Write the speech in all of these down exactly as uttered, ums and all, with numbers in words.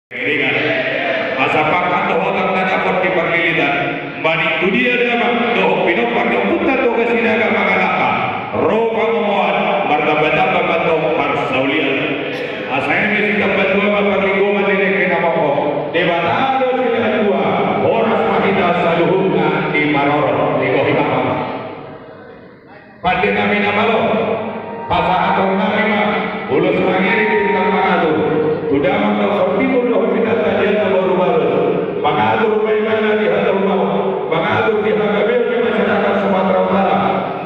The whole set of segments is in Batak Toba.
Iringan. Asa pangkat dohot angka na di parlilitan, maning tu dia damang dohot pinompar ni ompunta Toga Sinaga mangalangka, ro pangomoan, martambatamba ma antong parsaulian. Asa eme sitamba tua ma parlinggoman ni dengke na mongkop, Debata do sian tua, horas ma hita saluhutna diparorot. Digohi ma. Pande nami na malo, pasahaton nami ma ulos mangiring bintang mangatur tu damang na hurang timur dohot pinanta di na boru balus, mangatur paimana di hata umat, mangatur di hagabeon ni masyarakat Sumatera Utara,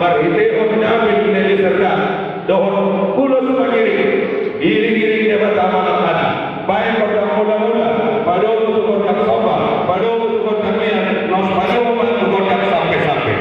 marhitehon dapil Deli Serdang dohot ulos mangiring, diiring-iring Debata ma langkana, baen gondang mula-mula, padomu tu gondang somba, padomu tu gondang mian, laos padomu ma tu gondang sampe-sampe.